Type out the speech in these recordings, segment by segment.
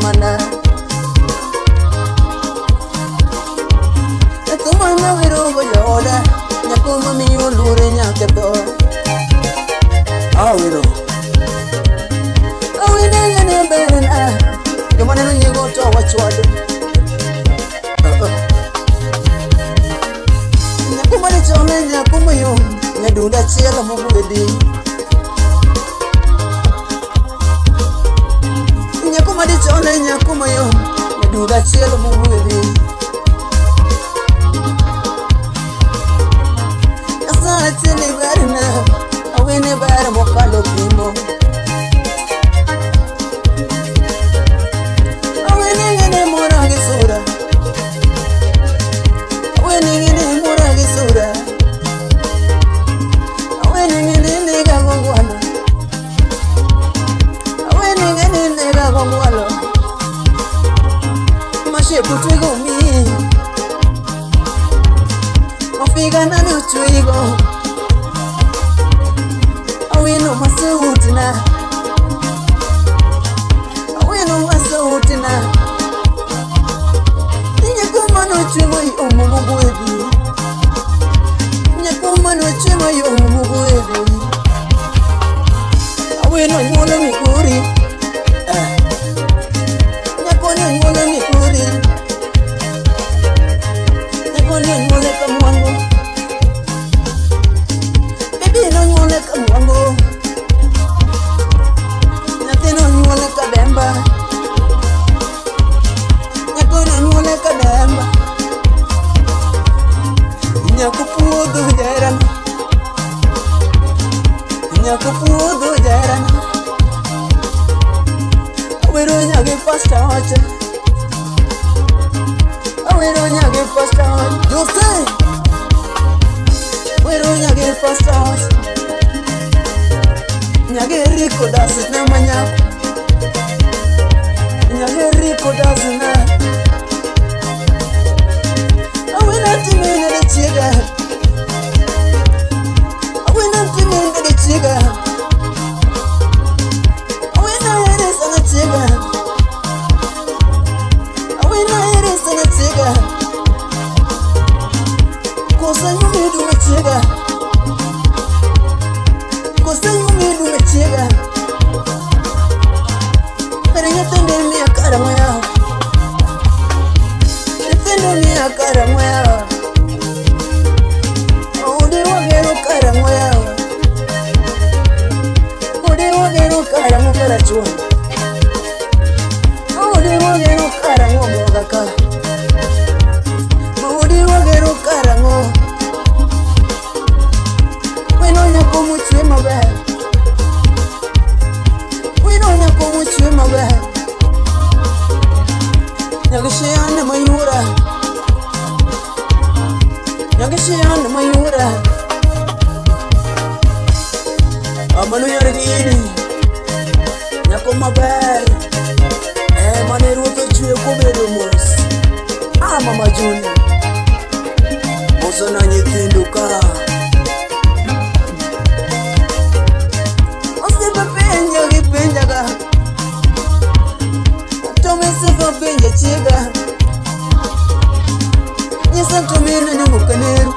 ngimana. Nyako mana wero go jooda, nyako mamiyo luore nyaka tho. Awero. Awene ng'ane berna, joma neno nyiego to wachwado. Nyako mane nyako mayom, nyadunda achiel mogwedhi. Nyako madichone nyako mayom, nyadunda achiel mogwedhi. Nyasaye ni berna, awene ber mokalo pimo. Awene ng'ene mora gi sura, awene ng'ene mora gi sura. Awene ng'ene nega gogwalo, awene ng'ene nega gogwalo. Mashepu twego mi, mafiga nane ochwego. Awino masautina, awino masautina. Nyako mano chwe mayomo mogwedhi. Nyako mano chwe mayomo mogwedhi. Awino nyuolo Migori. Eh. Nyako ni onyuolo Migori. Nyako ni onyuole Kamwango. Bibi nonyuole Kamwango. Nyathi nonyuole Kademba. Nyako nonyuole Kademba. Nyako puodho jaherana. Nyako puodho jaherana. Awero nyagi pasta wacha. Awero nyagi pasta wacha. Jose. Awero nyagi pasta wacha. Nyagi Rico dasi na manyako. Nyagi Rico dasi na. Awena timene de chiega. Awena timene de chiega. Awena ere sana chiega. Awena ere sana chiega. Kosa nyumedu me chiega. Kosa nyumedu me chiega. Kare nyithinde miya karang'o yawa. Nyithindo miya karang'o yawa. Udi wagero karang'o yawa. Udi wagero karang'o karachuonyo. Udi wagero karang'o boga ka. Udi wagero karang'o. Wino nyako mochwe maber. Wino nyako mochwe maber. Nyagishiane mayura. Nyagishiane mayura. Amano yargini. Nyako maber. Eh, mane ruoth ochweyo kobedo mos. Ah, Mama Junior. Mosona nyithindo ka. Osiepe penjo gi penjaga. To misifa penjo chiega. Nyisa to mina nyombo kaneru.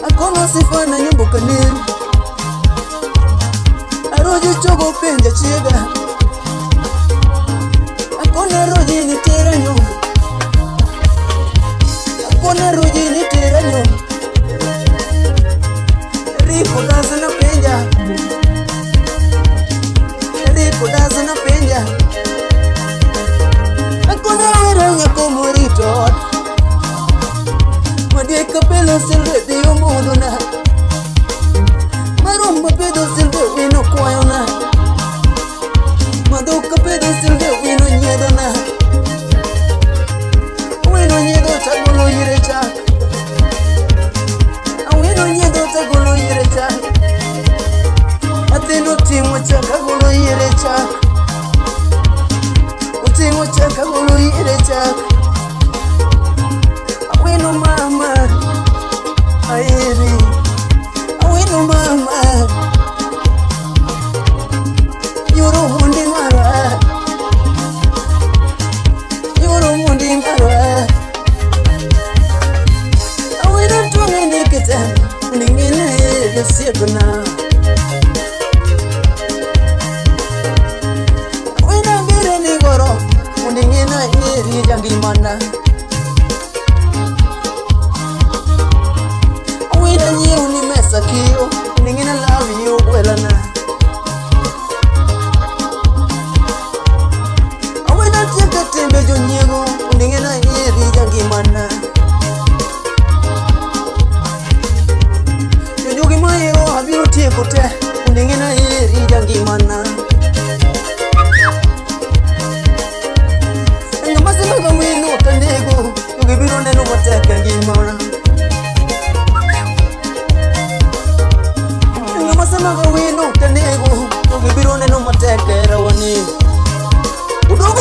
Akono sifa na nyombo kaneru. Aroji chogo penjo chiega. Akona roji ni tera nyombo. Akona roji ni tera nyombo. Rico dasa na penja. Rico dasa na penja. Akona wero nyako morito ot. Madiek kapelo silve dhi omodona. Marombo pidho silve wino kwayona.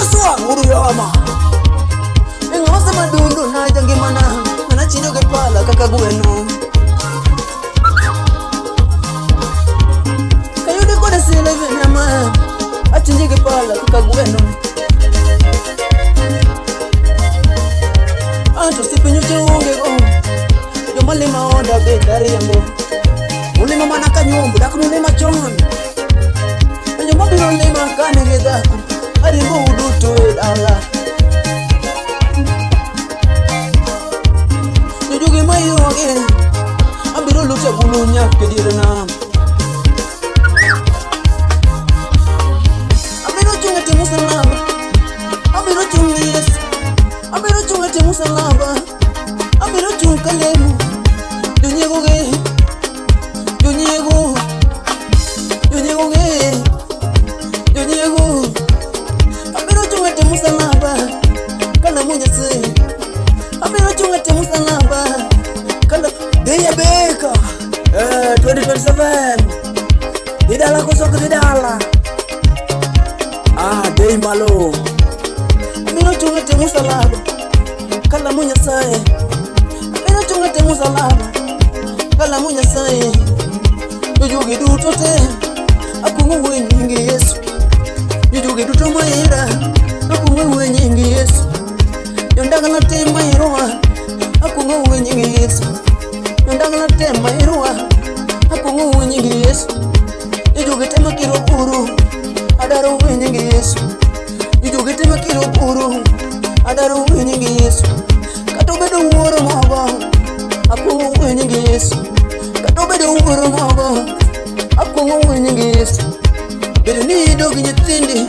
Wudu swa, wudu yoma. Ng'ose madundo na jangimana, mana chinjo gi pala kaka gweno. Kayude kode sile vinema, achinje gi pala kaka gweno. Anto si nyocha onge go, joma lima oda be dariembo. Ulima mana ka nyombo, dak nulima chon. Joma biro lima ka nigi dhako, ariembo uduto e dala. Jojuogi mayuogi, abiro luto agulu nyaka e dier nam. Abiro chung' e tie musalaba, abiro chung' ne Yesu, abiro chung' e tie musalaba, abiro chung' kalemo. Jonyiego gi, jonyiego, jonyiego gi, jonyiego. Abiro chung' e tie musalaba, kalamo Nyasaye. Abiro chung' e tie musalaba, kala Dhi Beka, 2027. Dhi dala koso ok dhi dala? Ah, dhi malo. Abiro chung' e tie musalaba, kalamo Nyasaye. Abiro chung' e tie musalaba, kalamo Nyasaye. Jojuogi duto te, akuong'ou e nying Yesu. Jojuogi duto maira, akuong'ou e nying Yesu. Jondagla te mairoa, akuong'ou e nying Yesu. Jondagla te mairoa, akuong'ou e nying Yesu. Jojuogi te makiro buru, adarou e nying Yesu. Jojuogi te makiro buru, adarou e nying Yesu. Kata obedo wuoro mogo, akuong'ou e nying Yesu. Kata obedo wuoro mogo, akuong'ou e nying Yesu. Bedo ni ido gi nyithindi,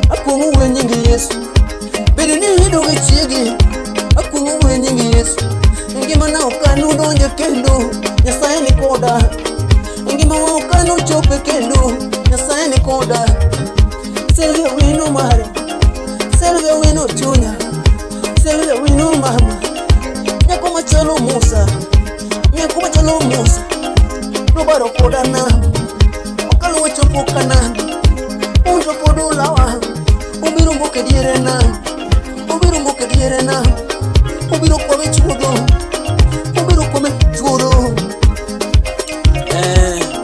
akuong'ou e nying Yesu. Bedo ni ido gi chiegi, akuong'ou e nying Yesu. Ngimana ok anudonje kendo, Nyasaye ni koda. Ngimawa ok anuchope kendo, Nyasaye ni koda. Sylvia wino mara, Sylvia wino chunya, Sylvia wino mama. Nyako machalo Musa, nyako machalo Musa, nobaro koda nam, ok aluwo chopo Kanaan. Un to pod ulawa, ubiro mbok e diere nam, ubiro mbok e diere nam, ubiro kwame chuodho, ubiro kwame chuodho.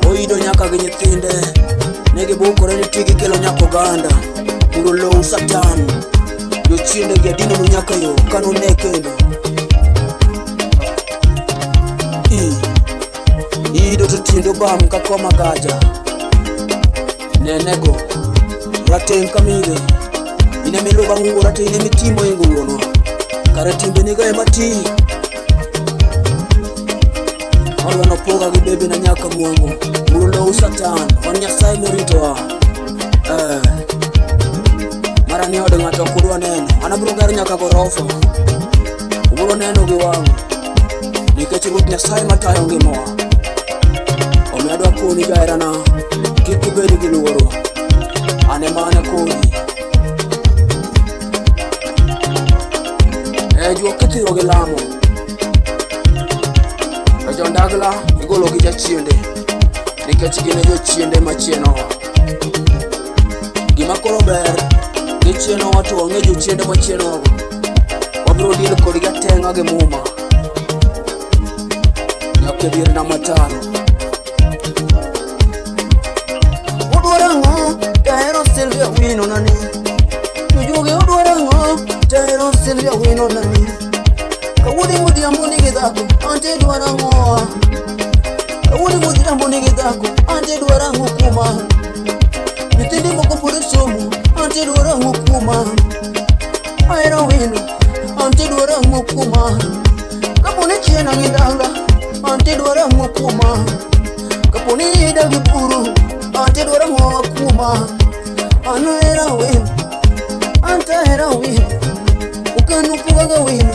Oido nyaka gi nyithinde, ne gibukore ni ti gikelo nyaka oganda, mondo olow Satan. Jochiende gi adinonu nyaka yo, kanune kendo. Ido to tiende obam ka koma gaja. Nenego, rateng' ka mire, in ema iluwo bang' wuora to in ema itimo ingo wuonwa. Kare timbenigo ema ti. Odwa nopoga gi bebe na nyaka mwango. Mondo olow Satan, wan Nyasaye moritowa. Mara ni od ng'ato ok udwa neno, an abiro gero nyaka gorofa. Ubiro neno gi wang'u. Nikech Ruoth Nyasaye matayo ngimawa. Omiyo adwa koni jaherana, kik ibed gi luoro. An ema an kodi. Juok ithiro gi lamo. To jondagla igolo gi jachiende. Nikech gin e jochiende machienowa. Gima koro ber, gichienowa to wang'e jochiende machienowago. Wabiro deal kodgi ateng'a gi muma. Nyaka e dier nam ataro. Udwaro ang'o? Tahero Sylvia wino nani. Jojuogi udwaro ang'o? Tahero Sylvia wino nani. Kawuono modhiambo nigi dhako, ante dwaro ang'o? Kawuono modhiambo nigi dhako, ante dwaro ang'o kuoma? Nyithindi moko pod somo, ante dwaro ang'o kuoma? Ahero wino, ante dwaro ang'o kuoma? Kapo ni chiena gi ndala, ante dwaro ang'o kuoma? Kapo ni ida gi buru, ante dwaro ang'o kuoma? An ahero wino, ante ahero wino, okanu pugaga wino,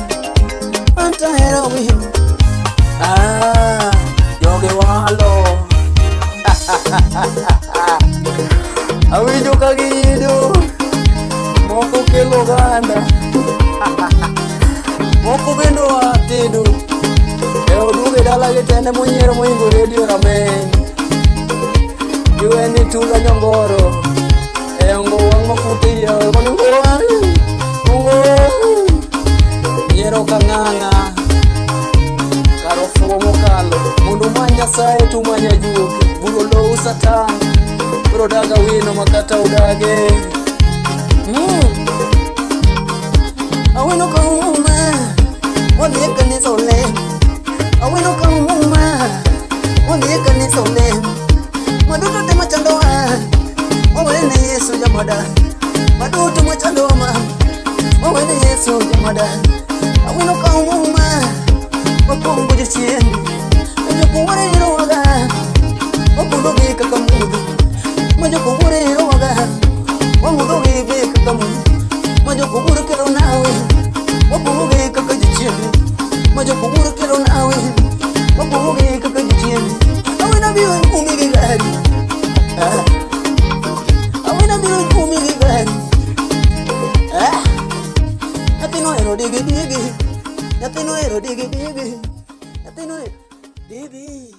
ante ahero wino. Ah, jogi walo. Awinjo ka giyido, moko kelo oganda, moko bende oa tedo. E oduogo e dala gi tende monyiero mohingo redio rameny. Giweni tula nyongoro, e ongo wang' mafuto iye, kono wang'. Nyasaye tumanya juogi buro lowu Satan bro daga wino makata udage. Awino ka umuma wadhi e kanisa olem. Awino ka umuma wadhi e kanisa olem. Maduto te machandowa wawene Yesu jamada. Maduto machandowa wawene Yesu jamada. Awino ka umuma wapongo jachien jokowore irowaga wakundogi kaka mudho ma jokowore irowaga wang'udhogi be kaka mudho ma jokowuoro kelo nawe wapogogi kaka jochiende ma jokowuoro kelo nawe wapogogi kaka jochiende. Awina biro kumi gi gari. Ah. Awina biro kumi gi gari. Ah. Nyathino ohero digi digi. Nyathino ohero digi digi. Nyathino ohero digi.